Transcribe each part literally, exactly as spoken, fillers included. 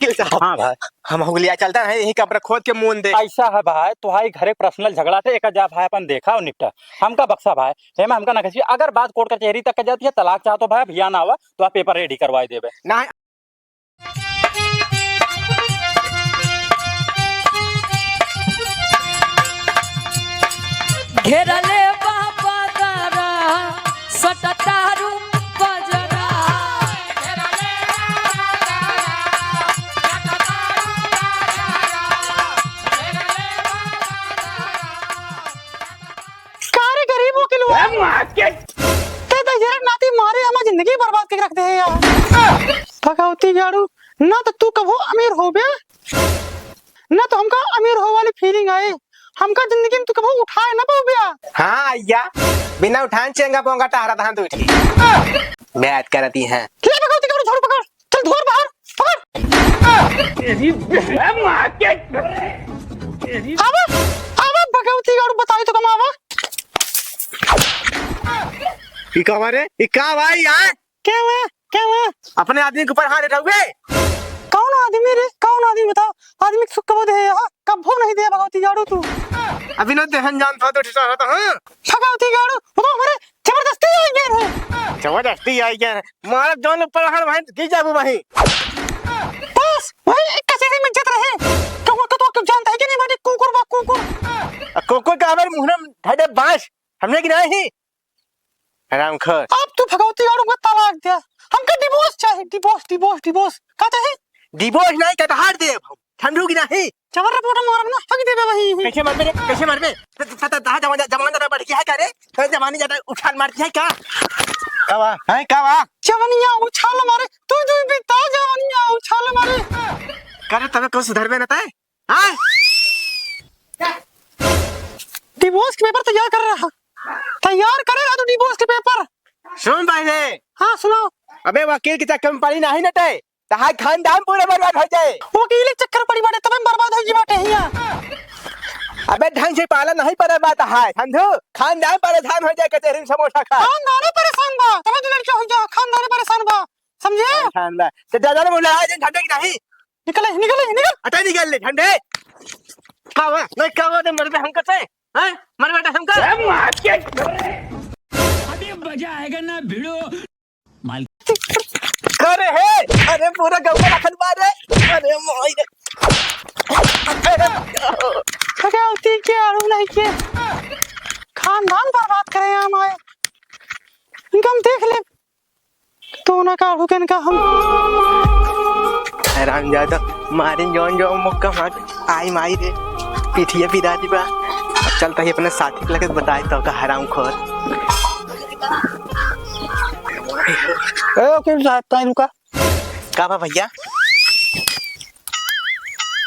वकील साहब। हाँ भाई। हम हुलिया चलता है, यही कमरा खोद के मून दे। ऐसा है भाई, तुम्हारी घरे personal झगड़ा थे, एक जा भाई अपन देखा और निपटा। हमका बक्सा भाई, हे में हमका ना किसी, अगर बात कोर्ट कचहरी तक जाती है, तलाक चाहतो भाई, भैया ना आवा, तो आप paper ready करवाई देबे। ना। घेरले बा बदरा, सटतारू बजरा। का रे गरीब वकीलवा? ए, मार के। ते तो जरा नाती मारे हमार जिंदगी बर्बाद करके रख दे है यार। भगवती गाड़ू, ना तो तू कभो अमीर होबे, ना तो हमका अमीर हो वाली feeling आए। हमका जिंदगी में तू कभो उठाए ना पाओबे। हाँ, अइया, बिना उठान चेंगा पोंगा टहरा दहन तू उठी। बात करती हैं। ले भगवती गाड़ू, झाड़ू पकड़। चल धोर बाहर, पकड़। तेरी बहन माँ के। आवा, आवा, भगवती गाड़ू बताई तो कमावा। ई का बा रे? ई का बा यार? क्या हुआ? क्या हुआ? अपने आदमी के ऊपर हाथ उठावे? कौन आदमी रे? कौन आदमी बताओ? आदमी के सुख कबो दे, हाँ? कबो नहीं दे भगवती गाड़ू तू। अभी ना देहन जान था तो ठिसा रहता, हाँ? भगवती गाड़ू, वो तो हमारे जबरदस्ती आई गए रहे। जबरदस्ती आई गए रहे। मारब जौन ऊपर हर भाई गिर जाबू वहीं। बस, वही एक कचहरी में इज्जत रहे। तो वो तो, तो जानता है कि नहीं, मारे कुकुर बा कुकुर। आ, कुकुर का हमारे मुंह में ढाई बांस, हमने की नहीं। हरामखोर। अब तू भगवती गाड़ू का तलाक दे। हमका divorce चाहे, divorce, divorce, divorce। का चाहे? Divorce नहीं, कटहर देब हम। ठंडू की नहीं। चवर रिपोर्ट मारब ना, हक देबे वही। कैसे मरबे रे? कैसे मरबे? त-, त-, त-, त-, जवान, जवान ज्यादा बढ़ गया है का रे? तो जवानी ज्यादा उछाल मारती है क्या? का बा? हैं, का बा? जवानिया उछाल मारे, तू, तू बिता जवानिया उछाल मारे। का रे, तबे कौन सुधरबे ना तय? हाँ? Divorce के paper तैयार कर रहा। तैयार करे रहा तू divorce के paper। सुन पहले। हाँ, सुनाओ। अबे वकील के चक्कर में पड़ी नहीं ना तय। तहार खानदान पूरा बर्बाद हो जाए। वकील के चक्कर पड़ी बाटे, तबे बर्बाद हो जी बाटे हिया। अबे ढंग से पाला नहीं पड़े बा तहार, समझू? खानदान परेशान हो जाए कचहरी में समोसा खा। खानदाने परेशान बा, तबे तो लड़का हो जा, खानदाने परेशान बा, समझे? परेशान बा। तो ज्यादा ना बोला, आज झंडे की नहीं। निकले, निकले, निकल। अटे निकल ले झंडे। का हुआ? नहीं का हुआ, तो मरबे हमका से? हैं? मर बेटा हमका। अरे मजा आएगा ना भिड़ो। माल- अरे हे, अरे पूरा गाँव का रखन मार रे। अरे माई रे। अरे होती के आड़ू नहीं के। खानदान बर्बाद करे हम आए। इनका हम देख ले। तो ना काढ़ू के इनका हम। हरामजादा, मारिन जौन जौन मुक्का मार। आई माई रे, पिठिया पिरात बा। अब चलता ही अपने साथी के लगे बताए तो का हरामखोर। ए, वकील साहब, ताई रुका। का बा भैया?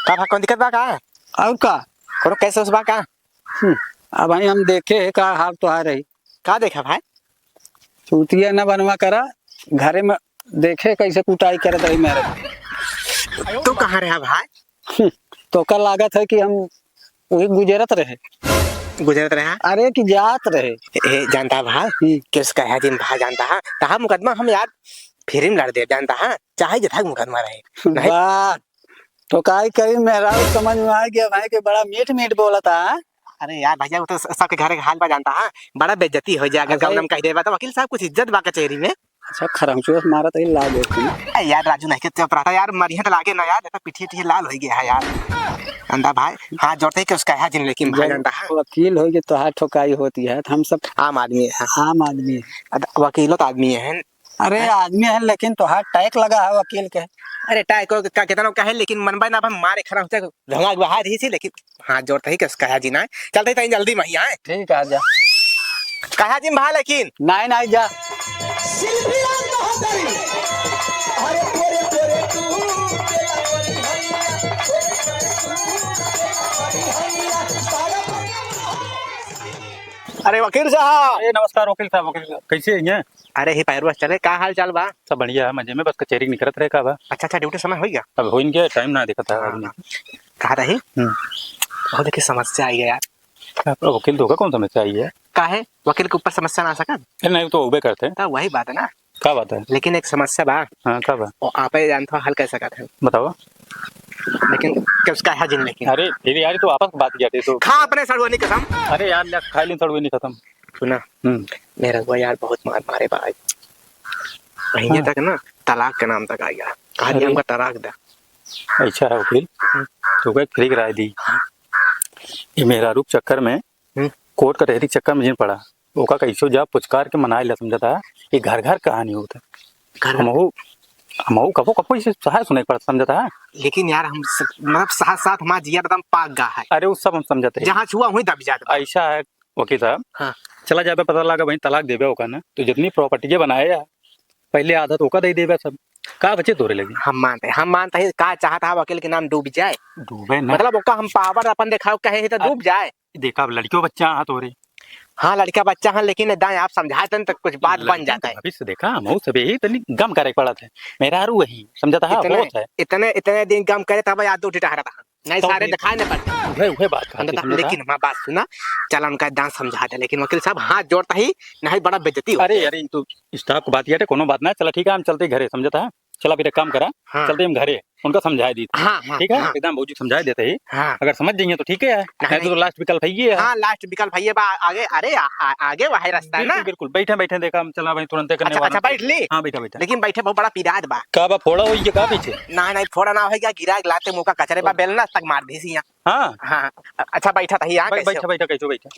का बा, कौन दिक्कत बा का? और का? कोनो case उस बा का? हम्म, अब भाई हम देखे है का हाल तो आ रही। का देखा भाई? चूतिया न बनवा करा, घरे में देखे कैसे कुटाई करत रही मेरे। तू कहाँ रहा भाई? हम्म, तो का लागत है कि हम वही गुजरत रहे। गुजरत रहा? अरे कि जात रहे। ए, जानता भाई, हम्म। कि उसका है जिन भाई जानता है, तहा मुकदमा हम यार फिर लड़ दे जानता है, चाहे जथा मुकदमा रहे। नहीं। वाह, तो काई करी मेहरारू समझ में आ गया भाई कि बड़ा मीठ मीठ बोलत है। अरे यार भैया, वो तो स-, सबके घरे के हाल बा जानता है, बड़ा बेइज्जती हो जाए अगर अरे। गौनम कह देबा तो वकील साहब कुछ इज्जत बा कचहरी में। अच्छा, खरंचुआ से मारत है, लाग होती। ए यार राजू नहीं के चुप रहता यार, मरिया तो लागे ना यार, तो पिठिया टिठिया लाल हो गया है यार। अंधा भाई, हाथ जोड़ते ही कि उसका है जिन लेकिन भाई जब जानता है। वकील हो गए तो हाथ ठोकाई होती है, तो हम सब आम आदमी है। आम आदमी है। अद-, वकीलो तो आदमी है। अरे हैं? आदमी है, लेकिन तोहार टैग लगा है वकील के। अरे टैग को का, कितना का है, लेकिन मनबे ना, हम मारे खड़ा होते, धंगा बाहर ही थी, लेकिन हाथ जोड़ते ही कस कहा जी ना, चलते ही तहीं जल्दी में ही आए। ठीक है, जा। कहा जी भा, लेकिन नहीं, नहीं, जा। अरे वकील साहब। अरे नमस्कार वकील साहब, वकील साहब, कैसे हैं? अरे ही पैरवा चले, का हाल चाल बा? सब बढ़िया है, मजे में, बस कचहरी निकलत रहे का बा। अच्छा, अच्छा, ड्यूटी समय हो गया? अब हो इनके टाइम ना देखा था हाँ, आदमी। हाँ। कहा रही? हम्म। बहुत एक समस्या आई है यार। अब वकील तो होगा, कौन समस्या आई है? काहे? वकील के ऊपर समस्या ना आ सकत? अरे नहीं, तो उबे करते हैं। तो वही बात है ना। का बात है? लेकिन एक समस्या बा। हाँ, का बा? और आप ही जानते हो, हल कर सकत है। बताओ। लेकिन क्या उसका है जिन लेकिन? अरे, फिर यार, तो आपस बात किया थे तो। खा अपने सड़ुआनी कसम। अरे यार, ले, खा ली सड़ुआनी कसम। सुना? हम्म। मेरा हुआ यार बहुत मार मारे बा। महीने हाँ। तक ना तलाक के नाम तक आ गया। कहा दिया अरे। हमका तलाक दा। अच्छा है वकील, हम्म। तो कहे फ्री कराए दी। हाँ। ये मेहरारू के चक्कर में हम्म। कोर्ट कचहरी के चक्कर में जिन पड़ा, ओका कैसो जा पुचकार के मनाए ला समझता है। ये घर घर कहानी होता है। घर घर। हमहू, हमहू कबो कबो इसे सहाय सुनाई पड़ता समझता है। लेकिन यार हम स-, मतलब साथ साथ हमारा जिया एकदम पाक गा है। अरे वो सब हम समझते हैं। जहाँ छुआ वहीं दब जाता है। ऐसा है वकील साहब। हाँ। चला जाबे पता लगा वहीं तलाक देबे ओका ना, तो जितनी प्रॉपर्टी बनाए है, पहले आधा तो ओका दे देबे सब, का बचे तोरे लगे? हम मानते, हम मानते हैं, का चाहता है वकील के नाम डूब जाए? डूबे ना। मतलब ओका हम पावर अपन दिखाओ कहे है तो डूब जाए। देखा, अब लड़कियों बच्चा हाँ तोरे। हाँ, लड़का बच्चा हाँ, लेकिन दाएं आप समझाते हैं तो कुछ बात बन जाता है। भविष्य देखा, हम सब यही तनी गम करे पड़त है। मेहरारू वही समझता है, इतने, होत है। इतने, इतने दिन गम करे तब याद उठी टहरा था। नहीं, तो सारे फिर दिखाई नहीं पड़ते। उहे, उहे बात कहत समझता, ही, समझता। लेकिन हमार बात सुना, चला उनका दाएं समझा दे, लेकिन वकील साहब हाथ जोड़ता ही, नहीं बड़ा बेइज्जती होता है। अरे यार, ये तो स्टाफ को बात किया थे, कोनो बात ना, चला ठीक है, हम चलते घरे, समझता है। चला फिर एक काम करा, हाँ। चलते हम घरे, उनका समझाए दी। हाँ, हाँ, ठीक है, हाँ। एकदम भौजी समझाए देते ही। हाँ। अगर समझ जाइए तो ठीक है, नहीं, नहीं तो नहीं। लास्ट विकल्प है ये है। हाँ, लास्ट विकल्प है ये बा, आगे, अरे, आ, आ, आगे वही रास्ता है बिल्कुल, ना। बिल्कुल, बैठे, बैठे, देखा, हम चला भाई तुरंत करने अच्छा, वाला अच्छा, हूँ। बैठ ली? हाँ, बैठा, बैठा। लेकिन बैठे बहुत बड़ा पिरात बा। का बा, फोड़ा होई के का पीछे? ना, नहीं, फोड़ा ना होई, क्या गिरा के लाते मुंह का कचरे बा, ओ। बेलना तक मार दी सिया। हाँ। हाँ, अ-, अच्छा, बैठा था, यहाँ बैठ, कैसे बैठा, हो? बैठा, कैसे बैठा?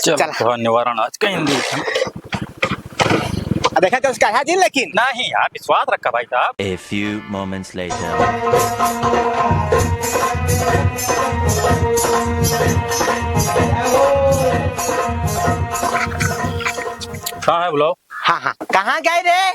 चल, चल। थोड़ा निवारण आज कहीं नहीं था। अब देखा तो उसका है जी, लेकिन नहीं यार, विश्वास रखा भाई साहब। A few moments later. कहाँ है बुलाओ? हाँ, हाँ, कहाँ गए रे?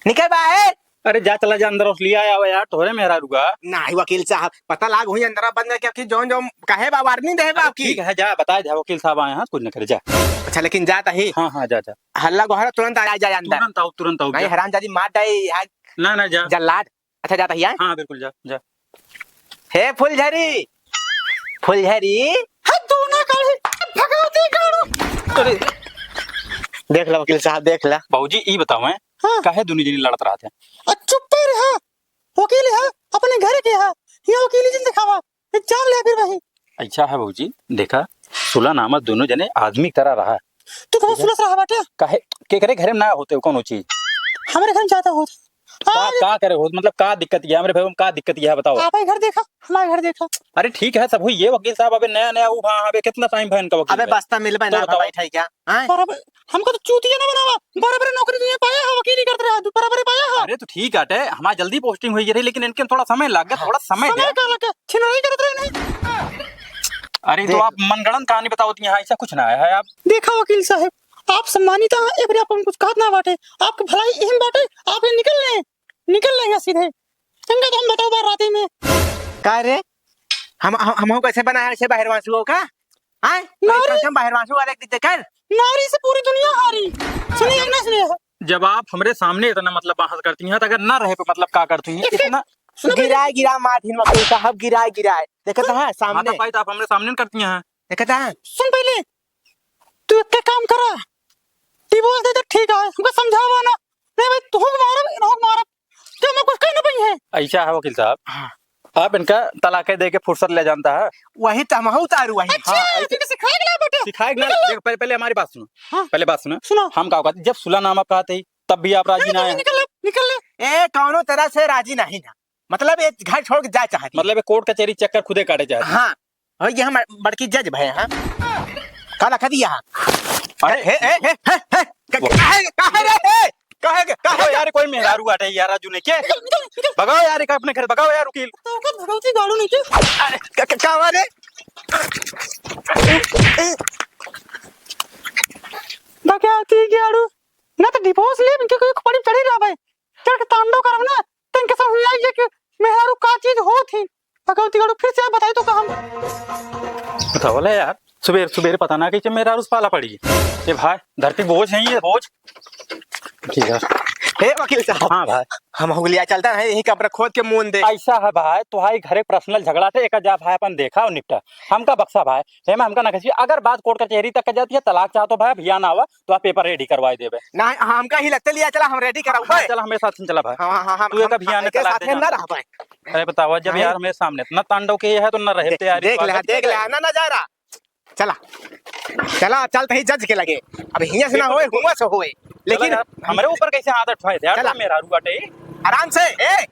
निकल बाहर। अरे जा, चला जा अंदर और लिया आवा यार, तोहरे मेहरारू का। नाही वकील साहब, पता लाग हुई अंदर बंद है, क्योंकि जौन जौन कहे बा वार्निंग दे बा अरे आपकी। ठीक है, जा बता जा, वकील साहब आए हैं, कुछ न करे, जा। अच्छा, लेकिन जाता ही। हाँ, हाँ, जा, जा। हल्ला गोहरा तुरंत आ जाए अंदर। तुरंत आओ, तुरंत आओ, नहीं, जा। हरामजादी मार डाई है। ना, ना, जा। जल्लाद। अच्छा, जाता ही है। हाँ, बिल्कुल, जा, जा। हे फुलझरी, फुलझरी। हद दो ना काढ़ी, भगवती काढ़ू। अरे। देख ला वकील साहब, देख ला। बाबूजी, ई बताओ, हैं? हाँ। काहे दुनू जनी लड़त रहत हैं? आ, चुप्पे रहा। वकील है, अपने घर के है। ये वकील जिन दिखावा। ये जान ले फिर वही। अच्छा है बाबूजी, देखा, सुलहनामा दुनू जने आदमी की तरह रहा। तू कबो ठीक है। सुलह रहा बाटे? काहे, केकरे घरे में ना होते कौनो चीज? हमारे घर में ज्यादा होत। का, आज का करे हो? मतलब, का दिक्कत ये है? हमरे भाई में का दिक्कत ये है, बताओ। आप ही घर देखा, हमारे घर देखा। अरे, ठीक है, सब हुई। ये वकील साहब, अबे नया, नया, वो, हाँ, अबे कितना टाइम भैन का वकील अबे है? बस्ता मिलबे तो ना, बताओ। बैठा है क्या? हैं? बराबर, हमको तो चूतिया ना बनावा। बराबर नौकरी तो ये पाया है, वकीली करते रहा, तू बराबर पाया है। अरे, तो ठीक आटे, हमारी जल्दी पोस्टिंग हुई रही, लेकिन इनके थोड़ा समय लग गया, हाँ। थोड़ा समय समय दे। का लगा? छिनराई करत रहे नहीं। अरे, तो देख। आप मनगढ़ंत कहानी बताओ, यहाँ ऐसा कुछ ना है आप। देखा वकील साहब, आप सम्मानित हैं, ए बार आपको हम कुछ कहत ना बाटे, आपके भलाई एहम बाटे, आप ये निकल लें, निकल लें यहाँ सीधे। चंगा तो हम बताओ बार राती में। का रे? हम, हम, हमहू कैसे बना है ऐसे बहिरवासुओं का? आय? ना रे। कसम बहिरवासु वाले की देकर। नारी से पूरी दुनिया हारी। सुनिए ना, सुनिए। जब आप हमरे सामने इतना मतलब बहस करती हैं, तो अगर ना रहे पे मतलब का करती हैं? एक इतना सुनो पहले। गिराए, गिरा मार दिन वकील साहब, गिराए, गिराए। देखत है हाँ, सामने। तो भाई, तो आप हमरे सामने न करती हैं। देखत है। सुन पहले, तू एक काम करा, डिवोर्स दे दे, ठीक है, हमको समझावा ना। नहीं भाई, तू मारब, इनको मारब, तो हमें कुछ कहना पड़ी है। ऐसा है वकील साहब, हाँ। आप इनका तलाक दे के फुर्सत ले जानता है। वही तो हम उतारू वही। अच्छा, हाँ, ऐसे तुमको सिखाए के लाए बेटे। सिखाए के ना, निकल लो। देख, पहले, पहले हमारी बात सुनो। हाँ। पहले बात सुनो। सुनो। हम का कहते, जब सुलहनामा कहते ही, तब भी आप राजी अरे, ना है। निकल लो, निकल लो। ए, कौनो तरह से राजी नहीं ना। मतलब, ये घर छोड़ के जाए चाहती। मतलब, ये कोर्ट कचहरी चक्कर खुदे काटे चाहती। हाँ। और ये हम बड़की जज भए हैं। का लखा दिया है? अरे। हे, हे, हे, हे, हे, क-, वो काहे, काहे रे, हे? काहे के, काहे भगाओ के? यार, कोई मेहरारू आटे यार, राजू ने के? निकल, निकल, निकल। भगाओ यार, एक अपने घर भगाओ यार, वकील। तो का भगवती गाड़ू नहीं के? अरे, क-, क-, का हुआ रे? भगवती गाड़ू, ना तो डिवोर्स ले, इनके कोई खोपड़ी चढ़ी रहा भाई। चढ़ के तांडव करब ना, तन के सब हुई आई है कि मेहरारू का चीज होत ही। भगवती गाड़ू फिर से आप बताई तो का हम। बताओ ले यार, सुबेर, सुबेर पता ना कैसे मेहरारू से पाला पड़ी। ए भाई, धरती बोझ है ये, बोझ। ठीक है। हे वकील साहब। हाँ भाई। हम हुलिया चलता है, यहीं कब्र खोद के मून दे। ऐसा है भाई, तुहाई घर एक personal झगड़ा थे, एक जा भाई अपन देखा और निपटा। हमका बक्सा भाई, हे में हमका ना कसी, अगर बात कोर्ट कचहरी तक के जाती है, तलाक चाहतो भाई, अभियान आवा, तो आप paper ready करवाए देबे। ना, हमका ही लगते लिया चला, हम ready कराऊ हाँ, भाई। चला, हमें साथ में चला भाई। हाँ, हाँ, हाँ, तू एक हम, अभियान हम में एके तलाक साथ दे में ना जाना। रह पाए। अरे बतावा, जब हाँ। यार हमें सामने इतना तांडव के है, तो न रहे देख, तैयारी देख तो ले, आगे देख ले, चले। ना नजारा। चला, चला, चल तही जज के लगे। अब हियां से ना होए, हुआं से होए। लेकिन यार, हमरे ऊपर कैसे हाथ उठाए दे यार, चला। मेहरारू बाटे। आराम से, ए,